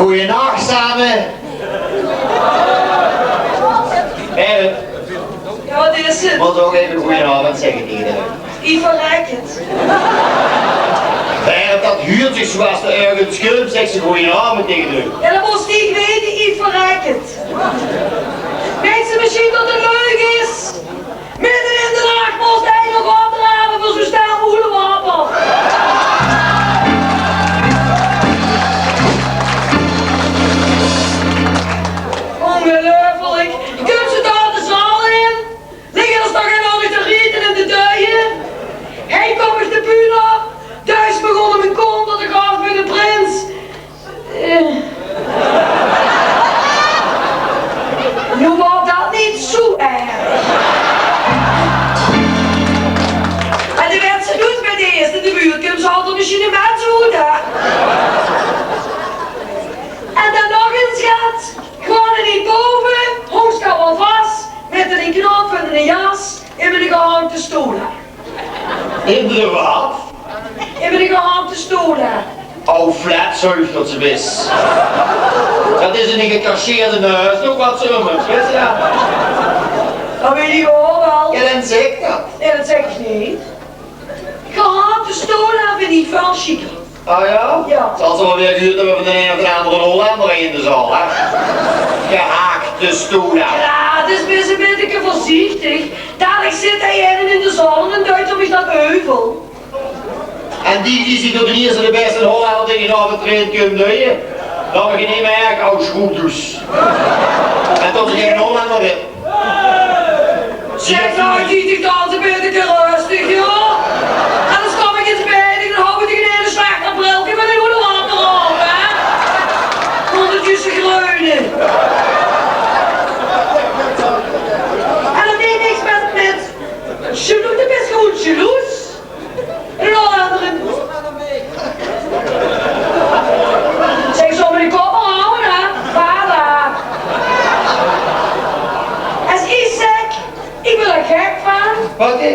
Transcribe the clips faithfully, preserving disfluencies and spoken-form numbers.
Goojenach same. Hè, Jao, waat is 't? Mós ouch effe goojenaovend zègke taenge de lui. Iech verrèk 't. Mer dat huurt ziech zoe, es te örges kumps, zègks te goojenaovend taenge de lui. Jao, dat mós te weite, iech verrèk 't. Mins, mesjiens tot 't leuk is. Midde in de nach mós te nog opdrave veur zoe'n stel oelewapper. Ongeluifelik. Kumps te dao de zaal in, ligke d'r toch nog te riete in de duie. Hei kump de puder, duis begonne mien kont tot de gaaf bij de prins. Eh. Noe waor dat neet zoe erg. En de wèts te noets, bij de ierste in de buurt kumps te altied mesjiens e mins oet, hè. En dan nog ins get. Gewoen neet bove, hóngs te waal vas, mèt 'ne knop vaan de jas, in 'ne gehankte stola. In de waat? In 'ne gehankte stola. Au, flatsuif tot ze bis. Dat is 'ne gecasseerde nuis, ouch wat ze ummer, weits te dat? Dat weit iech ouch waal. Jao, dan zègk dat. Jao, dat zègk iech neet. Gehankte stola vin iech väöl sjieker. Ah jao? Jao. Zal ze waal weer gehuurd höbbe vaan d'n eine of d'n aandere Hollander in de zaal, hè? Gehaakte stola. Jao, dus bis e bitteke veurziechtig. Dalik zit hei eine in de zaal en daan duit 'r miech dat euvel. En die, die ziech tot d'n ierste de bèste Hollander taenge de aovend trint kump duie, dat iech neet mie merk, au, schroefdoes. En tot iech geine Hollander bin. Zègk, noe, diech, diech, daan bis te e bitteke rösteg, jao. Anders kom iech ins bij diech, daan houw iech diech 'n hiel slech brilke mèt 'n oelewapper op, hè. Ónger de juuste greune. En dat heet niks mèt, mèt jaloers, de bis gewoen jaloers. En alle aandere. Zègk, zouws te de kop hawwe, hè? Baba. Es iech zègk, iech bin d'r gek vaan. Wat, hè?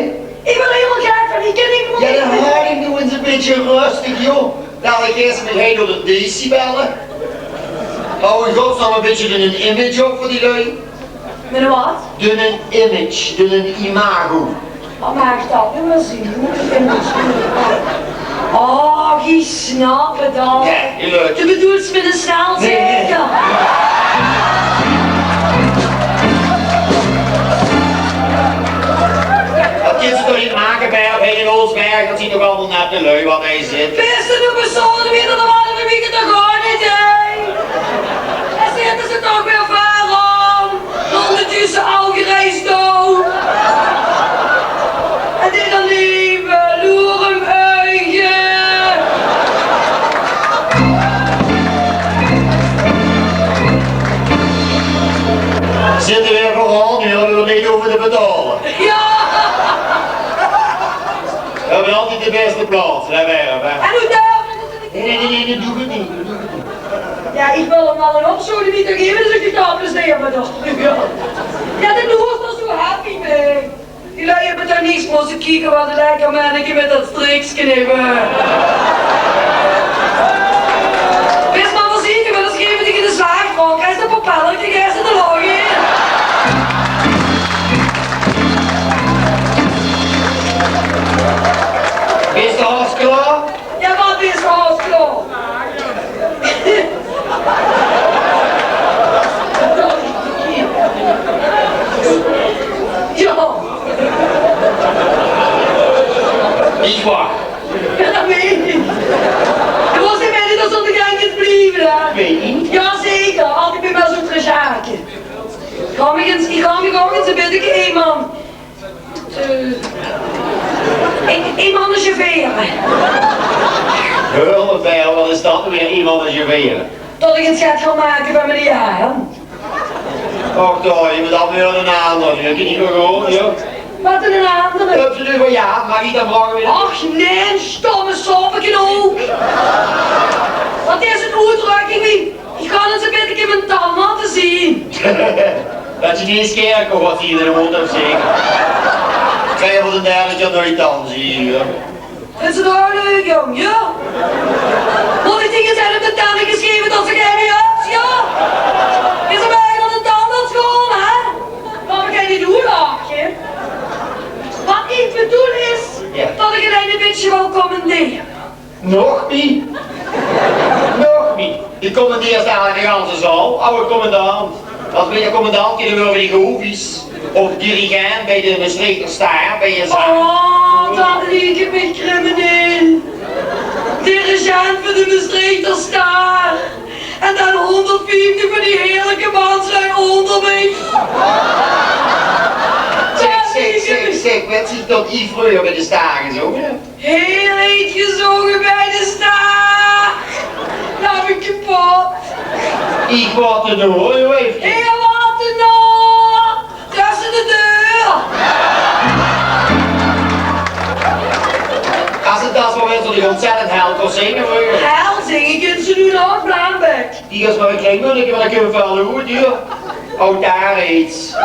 Iech bin hielemaol gek vaan. Iech kin neet mie. Jao, daan haw iech noe ins e bitteke rösteg, jao. Dalik is 't hei door de decibelle. Hou in godsnaam e bitteke 'n image op veur die lui. Mèt 'n wat? Dun 'n image, dun 'n imago. Wat maag dat noe weer zien? Hoe 'n image? Oh, geer snap 't al. Jao, geluif. Doe bedoels mèt 'n snel zeker? Nein, nein. Dat kins te toch neet make, Bèr, of hei in Oosberg, dat zien toch allemaol nette lui wat hei zitte. Bis te noe besonnen, wèt d'r wat, v'r wete toch gewoen neet, hè? Dao zitte ze toch weer veural. Óngertösse al gereis doon. En dit dan leve, loerem uige. Zitte weer veural, noe höbbe v'r neet euver te betaole. Jao. V'r höbbe altied de bèste plaotse, hè, Bèr, hè? En hoe durf Nein, nein, nein, nein, doe 't neet, doe 't neet. Jao, iech wèl 'm wel 'nen opsodemiet geve, dus iech daach, dus dee höbbe v'r toch. Jao, de loers waor zoe happy mèt. Die lui höbbe toch neet mótte kieke wat 'n lekker menneke mèt dat strikske höbbe. Bis mer veurziechtig, want anders geve die de slaag van. Kriegs te 'n propellerke, kriegs te de lóch in. Bis te haos klaor? Jao, wat is haos klaor? Jao. Iech wach. Jao, dat weit iech. Doe mós in mèt dat zónne gaank blieve, hè? Weit iech. Jao, zeker. Altied bij miech zoe trejake. Gaon iech ins, iech gaon miech ouch ins e bitteke eenman Eh, iech, iech maag neet sjevere. Heur, Bèr, wat is dat noe weer, iech maag neet sjevere? Tot iech 'n sjèt gaon make vaan mien jaor. Och, toch, iech mót dat weer 'nen aandere. Iech kin neet mie gewoen, jao. Wat 'nen aandere? Höbs te noe vaan, jao, maag iech daan vraoge wie... Och, nein, sjtomme soppenknook. Wat is 'n oetdrökking wie: iech gaon ins e bitteke mien tang laote zien? Dat is neet ins kèrke wat iech in de mónd höb zitte. Iech gaon veur de derde kier noets tang zien, jao. Is 't ouch leuk, jóng, jao? Mót iech diech ins op de tennekes geve tot ze gein... Jao, is 'r bie de tandarts gaon, hè? Mer ich kin neet lache. Waat ich bedoel is, jao, det ich allein ein bietje wil commandere. Nog neet? Nog neet? Doe commandeers dalik de ganse zaal, aw commandant. Es ich commandant waer, dan waere veer die goofies. Of dirigent bie de Mestreechter Staar, bie de zaal. Oh, det liek mich crimineel. Dirigent veur de Mestreechter Staar. En dan hóngerdvieftig van die heerlike manslui ónger mich. Zèk, zèk, zèk, zèk, wèts se det ich vreuger bie de Staar gezónge höb? Hiel heet gezónge bie de Staar. Laot mich kepot. Ich waor d'r nog, jóng. Hiel waor d'r nog. Tösse de deur. Es 't det waor, waere ze toch óntzèttend hel kós zinge, huur. Hel zinge kins se noe nog, Blaambek. Die is mer ein klein bietje, mer dan kinne veer waal good, huur. Aw, dao is.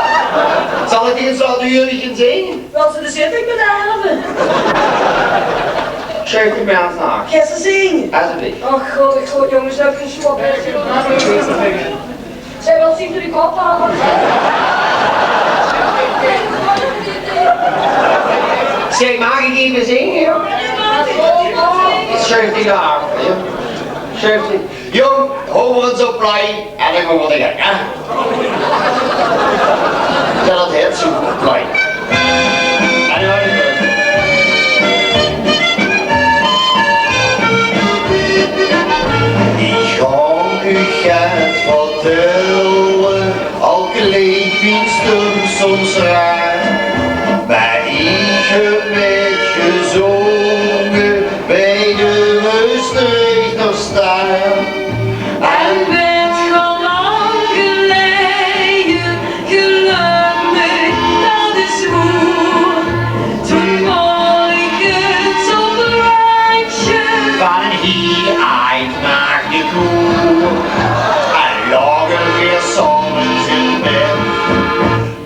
Zal ich die ins waat duurder gaon zinge? Wils se de zitting bederve? Sjuuf dich mer aan, snap. Geis se zinge? Esjeblief. Och god, ich god, jónges, höb ich ein sjwak. Zèk, wils se de kop haoje? Zèk, maag ich effe zinge, jóng? Sjuuf dich dao achter, jóng. Sjuuf dich. Jóng, haw mer ins op plei en dan gaon v'r d'r gaank, hè? Jao, det haet zoe, op plei. En dan Ich gaon uch get vertèlle, al klink mien stum soms raar. Mer ich höb mitgezónge bie de Mestreechter Staar. En wèt geer, lang geleie, gelök mich, det is woer. Toen waor ich 't sopraansje van ein hiel aajd maagdekoer. En laoge veer same in bèd,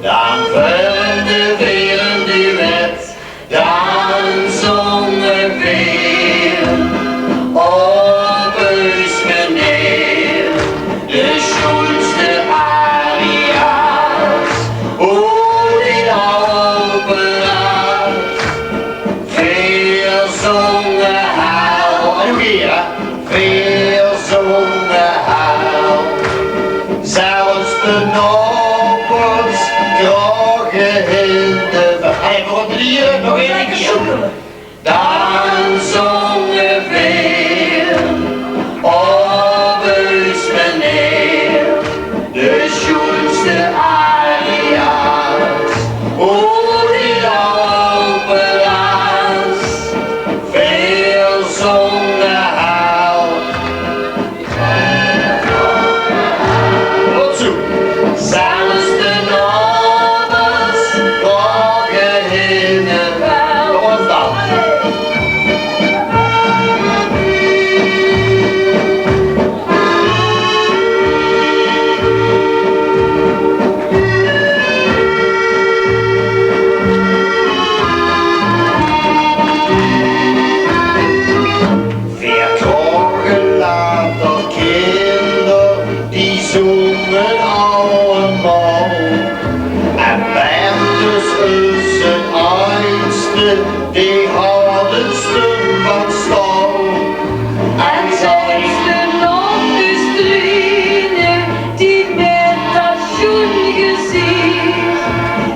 dan veurtj veer ein duet. Dan zónge veer op eus meneer de sjoenste aria's oet de opera's. Veer zónge hel. En nog ein kier, hè? Veer zónge hel. Zelfs de nopers kroge in de ver-, allee, veur 't liere nog ein kier. Dan zónge veer op eus meneer de sjoenste aria's oet de opera's. Veer zónge hel. Good zoe. Zelfs de nopers kroge in de ver-, wat waor det? Veer kroge later kinder, die zónge allemaol. En Bertus, eus aajdste, dae haw ein stum van staol. En zelfs de nopkes Trine, die mit dat sjoen geziech,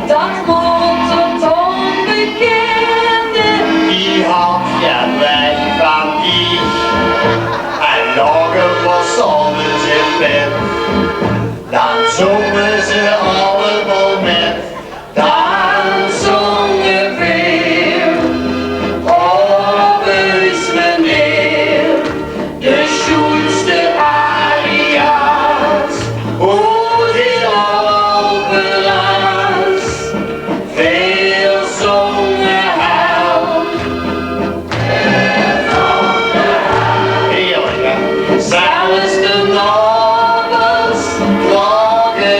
dat moot 't onbekènde, die haw gein wèt van diech. En laoge veer same in bèd, dan zónge ze allemaol mit. Dan zónge veer op eus meneer de sjoenste aria's oet de opera's. Veer zónge hel. Heerlijk, hè? Zelfs de nopers kroge